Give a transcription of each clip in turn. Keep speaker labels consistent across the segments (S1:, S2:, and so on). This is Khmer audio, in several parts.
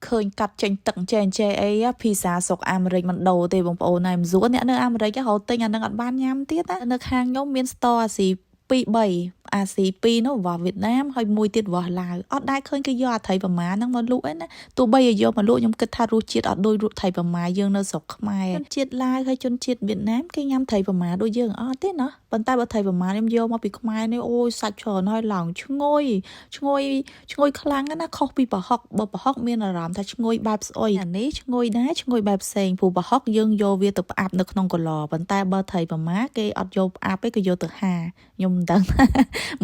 S1: ឃើញកាត់ចេញទឹកចេះចេះអីភីសាស្រុកអាមេរិកមិនដូរទេបងប្អូនហើយមិនស្រួលអ្នកនៅអាមេរិករកទិញអានឹងអត់បានញ៉ាំទៀតណានៅខាងខ្ញុំមាន store អាស៊ី2 3អាស៊ី2នោះរបស់វៀតណាមហើយមួយទៀតរបស់ឡាវអត់ដែលឃើញគេយកអាត្រីប្រមាហ្នឹងមកលក់ឯណាទោះបីឲ្យយកមកលក់ខ្ញុំគិតថារសជាតិអត់ដូចរសត្រីប្រមាយើងនៅស្រុកខ្មែរជនជាតិឡាវហើយជនជាតិវៀតណាមគេញ៉ាំត្រីប្រមាដូចយើងអត់ទេណាប៉ុន្តែបើត្រីប្រមាខ្ញុំយកមកពីខ្មែរនេះអូយសាច់ច្រើនហើយឡើងឈ្ងុយឈ្ងុយឈ្ងុយខ្លាំងណាស់ខុសពីប្រហុកបើប្រហុកមានអារម្មណ៍ថាឈ្ងុយបែបស្អុយអានេះឈ្ងុយដែរឈ្ងុយបែបផ្សេងព្រោះប្រហុកយើងយកវាទៅផ្អាប់នៅក្នុងកឡប៉ុន្តែបើត្រីប្រមាគេអត់យកផ្អាប់ទេគេយកទៅហាខ្ញុំមិនដឹង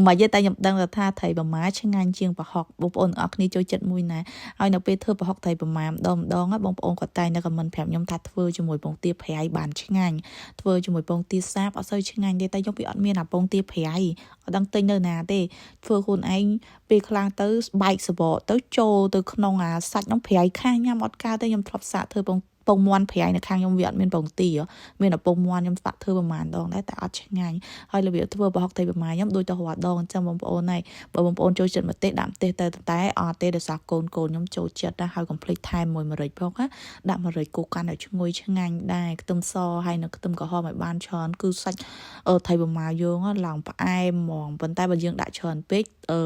S1: មិនទេតែខ្ញុំដឹងថាត្រីប្រមាឆ្ងាញ់ជាងប្រហុកបងប្អូនទាំងអស់គ្នាចូលចិត្តមួយណាហើយនៅពេលធ្វើប្រហុកត្រីប្រមាម្ដងម្ដងបងប្អូនគាត់តែងនៅ comment ប្រាប់ខ្ញុំថាធ្វើជាមួយពងទាប្រៃបានឆ្ងាញ់ធ្វើជាមួយពងទាសាបអត់សូវឆ្ងាញ់ទេតែខ្ញុំវាអត់មានអាពងទាប្រៃអត់ដឹងទិញនៅណាទេធ្វើខ្លួនឯងពេលខ្លះទៅបែកសបកទៅចូលទៅក្នុងអាសាច់នោះប្រៃខាស់ញ៉ាំអត់កើតទេខ្ញុំធ្លាប់សាកធ្វើពងពងមាន់ប្រៃនៅខាងខ្ញុំវាអត់មានពងទាមានតែពងមាន់ខ្ញុំស្បាក់ធ្វើប្រហែលដងដែរតែអត់ឆ្ងាញ់ហើយរបៀបធ្វើប្រហុកត្រីប្រមាខ្ញុំដូចទៅរាល់ដងអញ្ចឹងបងប្អូនហើយបើបងប្អូនចូលចិត្តម្ទេសដាក់ម្ទេសទៅតែអត់ទេដោយសារកូនកូនខ្ញុំចូលចិត្តណាហើយកុំភ្លេចថែមមួយម្រេចផងណាដាក់ម្រេចគូកាន់ឲ្យឈ្ងុយឆ្ងាញ់ដែរខ្ទឹមសហើយនៅខ្ទឹមក្រហមឲ្យបានច្រើនគឺសាច់អឺត្រីប្រមាយើងឡើងផ្អែមហ្មងប៉ុន្តែបើយើងដាក់ច្រើនពេកអឺ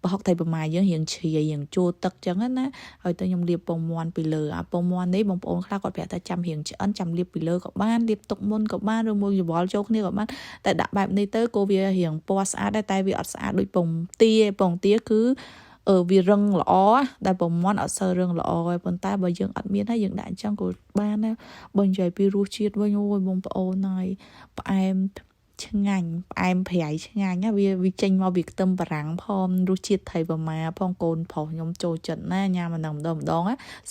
S1: ប្រហុកថៃប្រមាយើងរៀងជ្រាយរៀងជួទឹកចឹងណាហើយទៅខ្ញុំលាបពងមាន់ពីលើអាពងមាន់នេះបងប្អូនខ្លះគាត់ប្រាប់ថាចាំរៀងឆ្អិនចាំលាបពីលើក៏បានលាបទុកមុនក៏បានឬមួយច្បល់ចូលគ្នាក៏បានតែដាក់បែបនេះទៅក៏វារៀងពណ៌ស្អាតដែរតែវាអត់ស្អាតដូចពងទាពងទាគឺអឺវារឹងល្អតែពងមាន់អត់សូវរឹងល្អទេប៉ុន្តែបើយើងអត់មានហើយយើងដាក់អញ្ចឹងក៏បានដែរបើនិយាយពីរសជាតិវិញអូយបងប្អូនហើយផ្អែមឆ្ងាញ់ផ្អែមប្រៃឆ្ងាញ់ណាវាវាចេញមកពីខ្ទឹមបារាំងផងរសជាតិថៃប្រមាផងកូនប្រុសខ្ញុំចូលចិត្តណាញ៉ាំអាហ្នឹងម្ដងម្ដង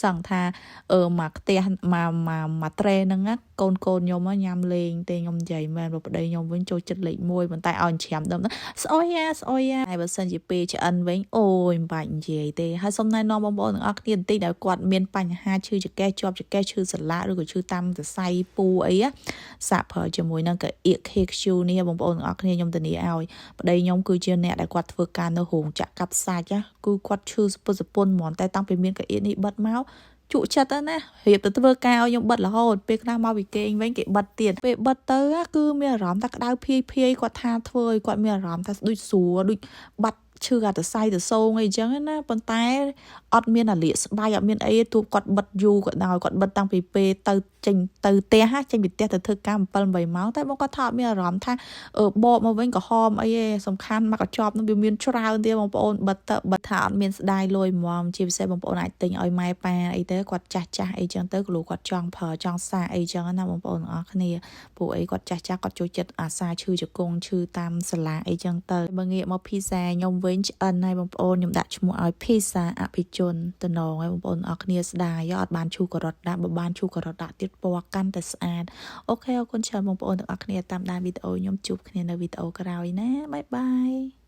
S1: សង្ឃថាអឺមកផ្ទះមកមកមកត្រេហ្នឹងណាកូនកូនខ្ញុំញ៉ាំលេងទេខ្ញុំនិយាយមែនបើប្តីខ្ញុំវិញចូលចិត្តលេខ1ប៉ុន្តែឲ្យច្រាមដើមស្អុយអាស្អុយអាហើយបើសិនជាពេលឆ្អិនវិញអូយមិនបាច់និយាយទេហើយសូមណែនាំបងប្អូនទាំងអស់គ្នាបន្តិចដែលគាត់មានបញ្ហាឈឺចង្កេះជាប់ចង្កេះឈឺសន្លាក់ឬក៏ឈឺតាមសរសៃពូអីសាកប្រើជាមួយនឹងកអៀក KQ នេះបងប្អូនទាំងអស់គ្នាខ្ញុំធានាឲ្យប្តីខ្ញុំគឺជាអ្នកដែលគាត់ធ្វើការនៅរោងចក្រកាប់សាច់គឺគាត់ឈឺសពុតសពុនហ្មងតែតាំងពីមានកអៀកនេះបិទមកជក់ចិត្តណារៀបទៅធ្វើការឲ្យខ្ញុំបិទរហូតពេលខ្លះមកពីគេងវិញគេបិទទៀតពេលបិទទៅគឺមានអារម្មណ៍ថាក្តៅភាយភាយគាត់ថាធ្វើឲ្យគាត់មានអារម្មណ៍ថាដូចស្រួលដូចបាត់ឈឺអាតសៃតសងអីចឹងណាប៉ុន្តែអត់មានអាលាកស្បែកអត់មានអីទូគាត់បិទយូរក៏ដោយគាត់បិទតាំងពីពេលទៅចេញទៅផ្ទះចេញពីផ្ទះទៅធ្វើការ7 8ម៉ោងតែបងគាត់ថាអត់មានអារម្មណ៍ថាបកមកវិញក្រហមអីទេសំខាន់មកកញ្ចប់នឹងវាមានច្រើនទៀតបងប្អូនបិទទៅបិទថាអត់មានស្ដាយលុយហ្មងជាពិសេសបងប្អូនអាចទិញឲ្យម៉ែប៉ាអីទៅគាត់ចាស់ចាស់អីចឹងទៅគ្រូគាត់ចង់ប្រើចង់សាអីចឹងណាបងប្អូនទាំងអស់គ្នាពួកអីគាត់ចាស់ចាស់គាត់ចូលចិត្តអាសាឈឺជង្គង់ឈឺតាមសាលាអីចឹងទៅបើងាកមកភីសាខ្ញុំវិញឆ្អិនហើយបងប្អូនខ្ញុំដាក់ឈ្មោះឲ្យភីសាអភិជនតំណងឲ្យបងប្អូនអរគ្នាស្ដាយអត់បានឈូការ៉ុតដាក់បើបានឈូការ៉ុតដាក់ទៀតពណ៌កាន់តែស្អាត OK អរគុណច្រើនបងប្អូនទាំងអស់គ្នាតាមដានវីដេអូខ្ញុំជួបគ្នានៅវីដេអូក្រោយណាbye bye.